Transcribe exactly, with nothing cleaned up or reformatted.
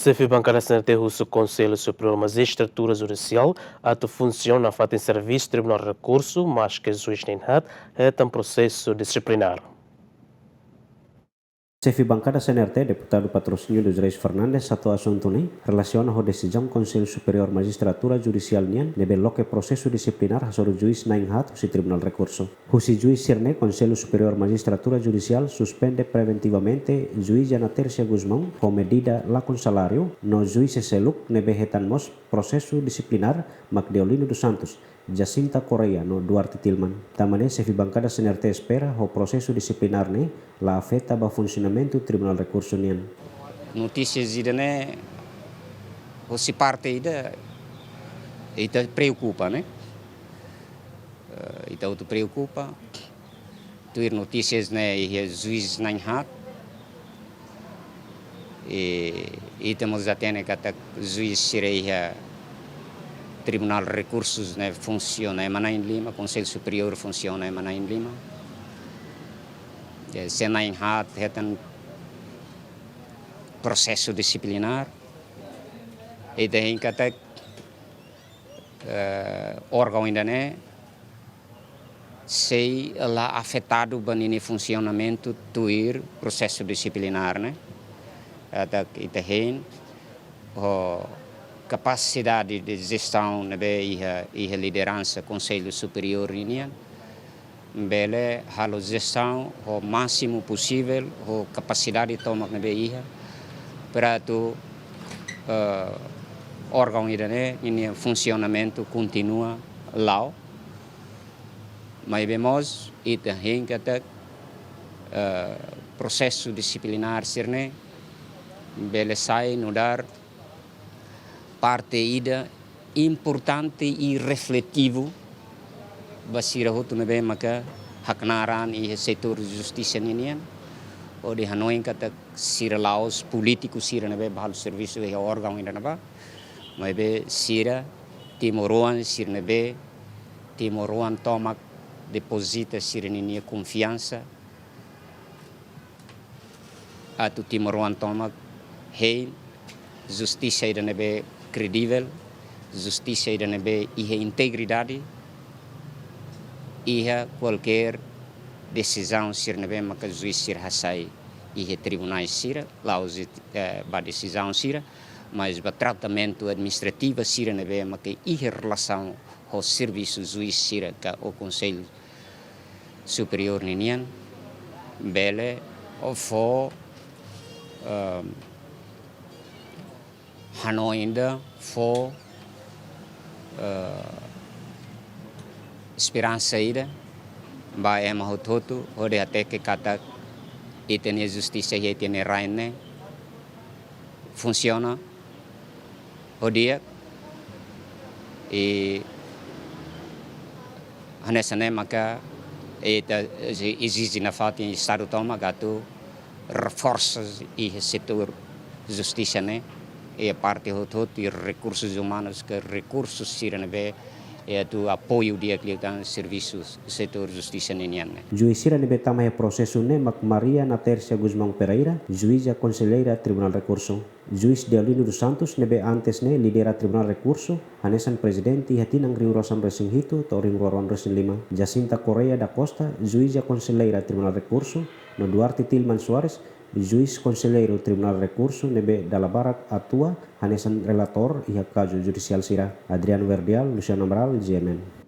Xefe Bankada C N R T husu Konsellu Superiór Majistratura Judisiál atu funsiona fatin servisu Tribunál Rekursu, maske juís na'in-haat hetan prosesu disiplinár. Xefe Bankada C N R T, Deputadu Patrocínio dos Reis Fernandes, hato'o asuntu ne'e relasiona ho desizaun Konsellu Superiór Majistratura Judisiál nian ne'ebé loke prosesu disiplinár hasoru juís na'in-haat husi Tribunál Rekursu. Husi juís sira-ne'e, Konsellu Superiór Majistratura Judisiál suspende preventivamente juíza Natércia Gusmão ho medida lakon saláriu, no juís seluk ne'ebé hetan mós prosesu disiplinár mak Deolino dos Santos, Jacinta Correia no Duarte Tilman. Tanba ne'e, Xefe Bankada C N R T espera ho prosesu disiplinár ne'e la afeta ba funsionamentu Tribunál Rekursu nian. Notísias ida-ne'e, husi parte ida, ita preokupa, ne'e? Eh, ita hotu preokupa. Tuir notísias ne'e iha juís na'in-haat. I, ita mós hatene katak juís sira iha Tribunál Rekursus ne'e funsiona ema na'in-lima, Konsellu Superiór funsiona ema na'in-lima. Eh, se na'in-haat hetan prosesu disiplinár, ita hein katak, eh, órgaun ida-ne'e sei la afetadu ba ninia funsionamentu tuir prosesu disiplinár ne'e. Katak ita hein ho kapasidade de jestaun ne'ebé iha, iha lideransa Konsellu Superiór ninian, bele halo jestaun ho másimu posivel, ho kapasidade tomak ne'ebé iha, para atu, eh, órgaun ida-ne'e ninia funsionamentu kontinua la'o. Maibé mós ita hein katak, eh, prosesu disiplinár sira-ne'e bele sai nu'udar parte ida importante i refletivu ba sira hotu ne'ebé maka haknaar an iha setór justisa ninian, hodi hanoin katak sira la'ós polítiku sira ne'ebé bá halo servisu iha órgaun ida-ne'ebá, maibé sira timoroan sira ne'ebé timoroan tomak depozita sira ninia konfiansa, atu timoroan tomak hein justisa ida ne'ebé kredivel, justisa ida ne'ebé iha integridade, iha kualkér desizaun sira ne'ebé maka juís sira hasai iha tribunais sira, la'ós, eh, ba desizaun sira, mas ba tratamentu administrativa sira ne'ebé maka iha relasaun ho servisu juís sira ka ho Konsellu Superiór ninian, bele fó, ehm, hanoin ida, fó, eh, esperansa ida ba ema hotu-hotu, hodi hateke katak ita-nia justisa iha ita-nia rain ne'e funsiona ho di'ak, i hanesan ne'e maka ita ezije nafatin Estadu tomak atu reforsa iha setór justisa ne'e, iha parte hotu-hotu, i rekursus umanus ka rekursus sira ne'ebé atu apoiu di'ak liután servisu setór justisa ninian ne'e. Juís sira ne'ebé tama iha prosesu ne'e mak Maria Natércia Gusmão Pereira, juíza konselleira Tribunál Rekursu. Juís Deolino dos Santos, ne'ebé antes ne'e lidera Tribunál Rekursu, hanesan prezidente iha tinan rihun ruasaan resin hitu to'o rihun rua ruanulu resin lima. Jacinta Correia da Costa, juíza konselleira Tribunál Rekursu, no Duarte Tilman Soares, juís konselleiru Tribunál Rekursu ne'ebé dala barak atua hanesan relatór iha kazu judisiál sira. Adriano Verdial, Luciano Amaral, G M N.